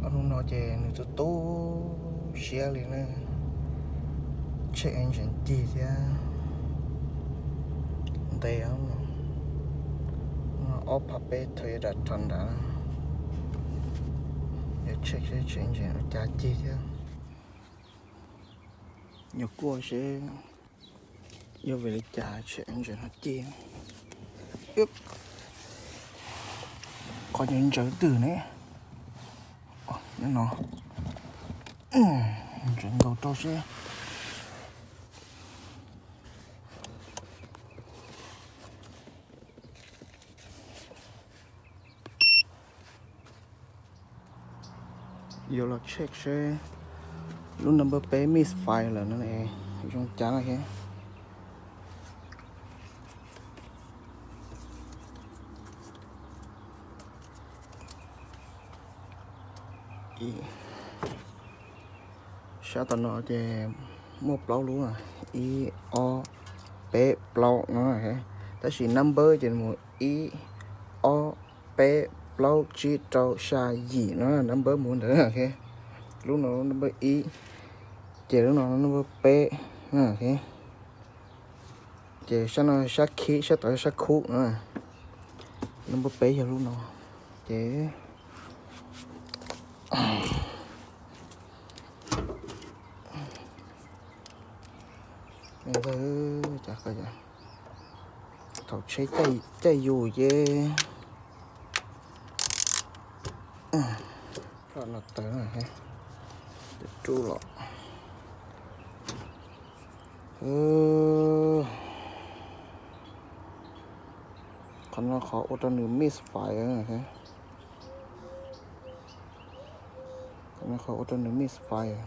Hnub no ces nws tu tu siab li na. Check engine cig thiab ntev, ob phav peb Toyota Tundra. Yuav check seb check engine ua cas cig thiab. Nyuam quaj seb yog vim li cas check engine ho cig. Qhov ntawd ntawv twg ne? Nyob no, ntawv nkaus rau seb. Yuav los check seb lub number peb misfire lawm no ne, zoo cas no thiab. Sab tom no ces muaj plaub lub, ib, ob, peb, plaub no, tab sis number ces mus ib, ob, peb, plaub, tsib, rau, xya, yim no, number mus ntawd. Lub no number ib, ces lub no number peb. Ces sab no sab khib, sab tod sab khub no. Number peb yog lub no. Ces thaum tsheb caij yus ces no tawg, rub los. Qhov no qhov ua rau nws misfire. Qhov no qhov ua rau nws misfire.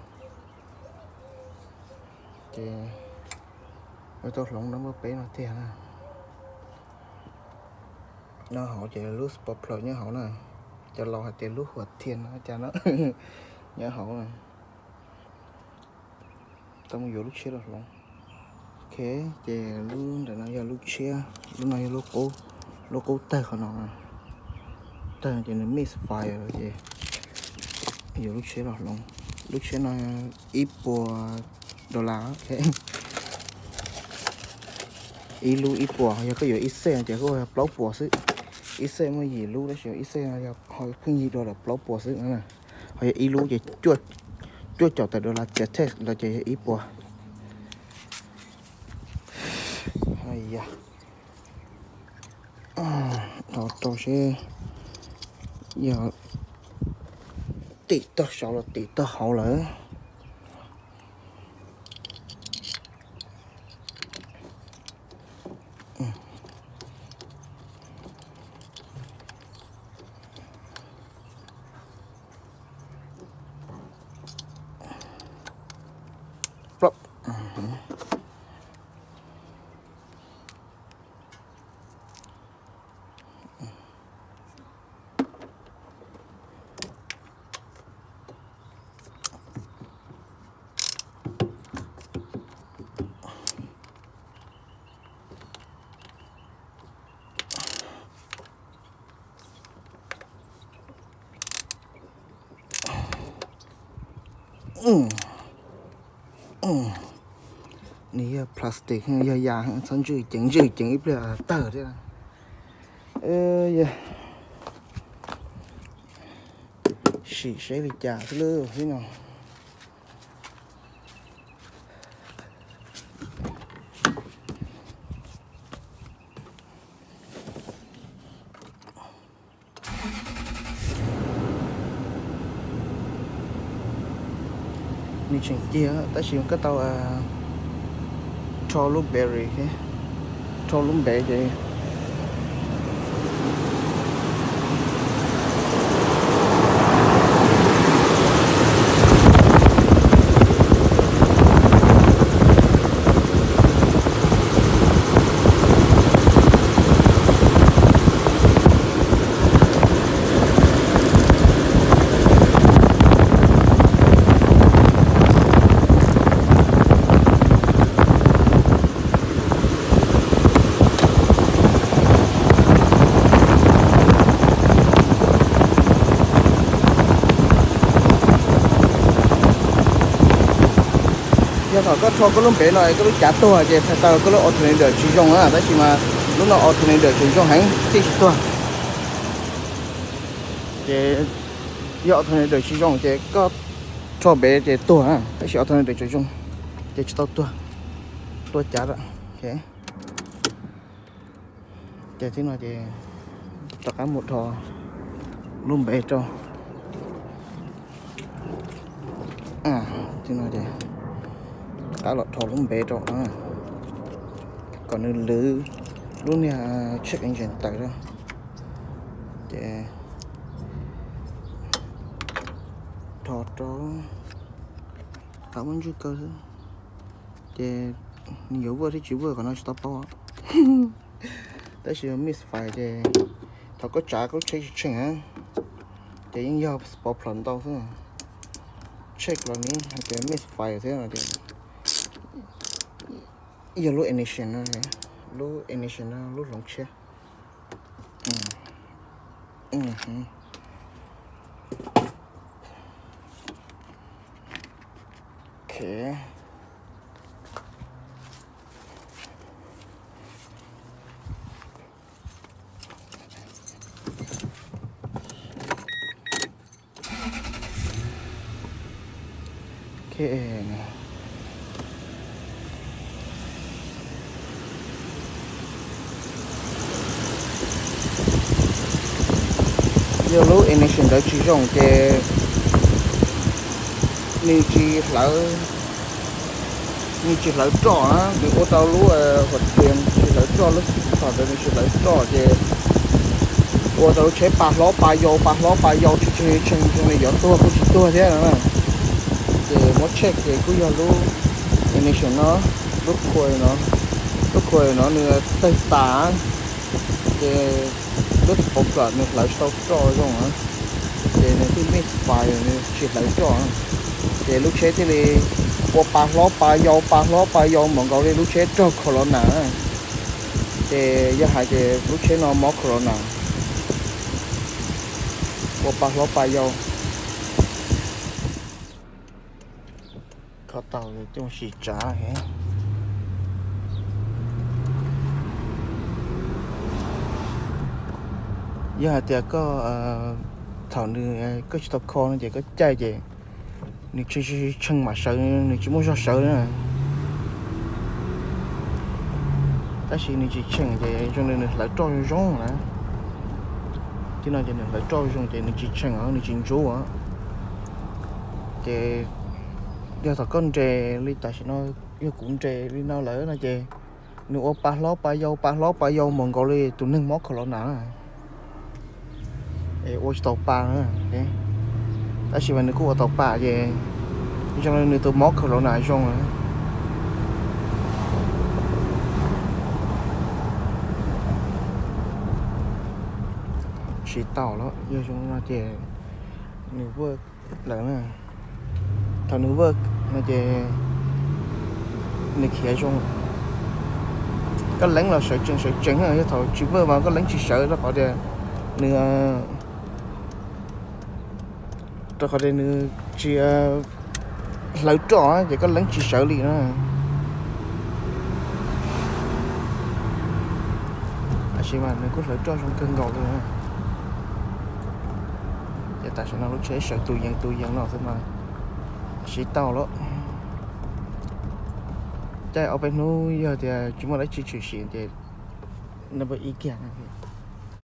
Ces yuav tau hloov number peb no tiag na. No hauv ces lub spark plug nyob hauv na. Cov laus hais tias lub huam thiaj no cas no nyob hauv na. Tau mus yuav lub tshiab los hloov. Ok, ces lub ntawm no yog lub tshiab, lub no yog lub qub, lub qub tawg qhov no. Tawg ces nws misfire ces yuav lub tshiab los hloov. Lub tshiab no ib puas dollar. Ib lub ib puas, yog koj yuav ib xej no ces kuj yog plaub puas xwb. Ib xej muaj yim lub tab sis ib xej no yog pheej yig dua lawm plaub puas xwb. Ho yog ib lub ces cuaj caum tawm dollar txiav tax los ces yog ib puas. Yog, rau seb yog tim tag saud los tim tag hauv lawm. Nws yog plastic, yog yas, txhob ntswj ceev, ntswj ceev ib pliag tawg thiab. Sim seb li cas xwb lub no. Nws tseem cig tab sis koj tau rho lub battery, rho lub battery ces Thaum koj rho koj lub npev no koj lub cav tuag ces txhais tau koj lub alternator tsis zoo na, tab sis mas lub no alternator tseem zoo heev thiaj tsis tuag. Ces yog alternator tsis zoo ces koj rho npev ces tuag, tab sis alternator tseem zoo ces tsis tau tuag, tua cav lawm. Ces tib no ces rov qab mus dhos lub npev rau. Tib no ces rov qab los dhos lub npev rau kom nws lwv lub niag check engine tawm rau. Ces dhos rau, qab muab ntswj kaw xwb. Ces nws yuav vuaj thiab tsis vuaj qhov no tsis tau paub. Tab sis misfire ces thaum koj tsav koj lub tsheb tsis tsheej, ces yeej yog spark plug ntau xwb. Check los ne ces misfire thiab no ces yog lub ignition no, lub ignition no lub hloov tshiab. Yog lub ignition ntawd tsis zoo ces nws tsis hlawv, nws tsis hlawv roj na, nws ua rau lub hua tias tsis hlawv roj, lub thaum ntawd nws tsis hlawv roj ces ua rau lub tsheb pa hlob pa yau pa hlob pa yau tsis tsheej tsis tsheej zoo li yuav tuag kuj tsis tuag thiab no. Ces muab check ces kuj yog lub ignition no, lub coil no, lub coil no nws tawg tas, ces lub spark plug nws hlawv tsis tau roj zoo na, ces nws thiaj misfire, nws tsis hlawv roj, ces lub tsheb thiaj li ua pa hlob pa yau pa hlob pa yau npaum nkaus li lub tsheb raug corona. Ces yog hais ces lub tsheb no mob corona, ua pa hlob pa yau. Kho tau coj mus sim tsav. Yog hais tias koj, thaum nws, koj tsis tau kho no ces koj caij ces nws tsis tsheej mam sawv, nws tsis muaj zog sawv na. Tab sis nws tsis tsheej ces zoo li nws hlawv roj zoo zoo na. Tib no ces nws hlawv roj zoo ces nws tsis tsheej os, nws tsis ntsuv os. Ces yog thaum koj nres li tam sim no, yog kuv nres li no lawm no ces nws ua pa hlob pa yau pa hlob pa yau npaum nkaus li tus neeg mob corona na, es ua tsis tau pa na. Tab sis mas nws kuj ua tau pa ces zoo li nws tus mob corona zoo na. Tsis tau los yog zoo no ces nws voj lawm na. Thaum nws voj no ces nws khiav zoo. Koj leeb los sawv tsees sawv tsees, yog thaum tsis voj mas koj leeb tsis sawv rau qhov tias nws, rau qhov tias nws tsis hlawv roj ces koj leeb tsis sawv li na. Tab sis mas nws kuj hlawv roj zoo kawg nkaus li. Ces tam sim no lub tsheb sawv tus yees tus yees no xwb mas siv tau lawm. Caij ob peb hnub yog tias tsis muaj dab tsi tshwm sim ces no ib kiag no.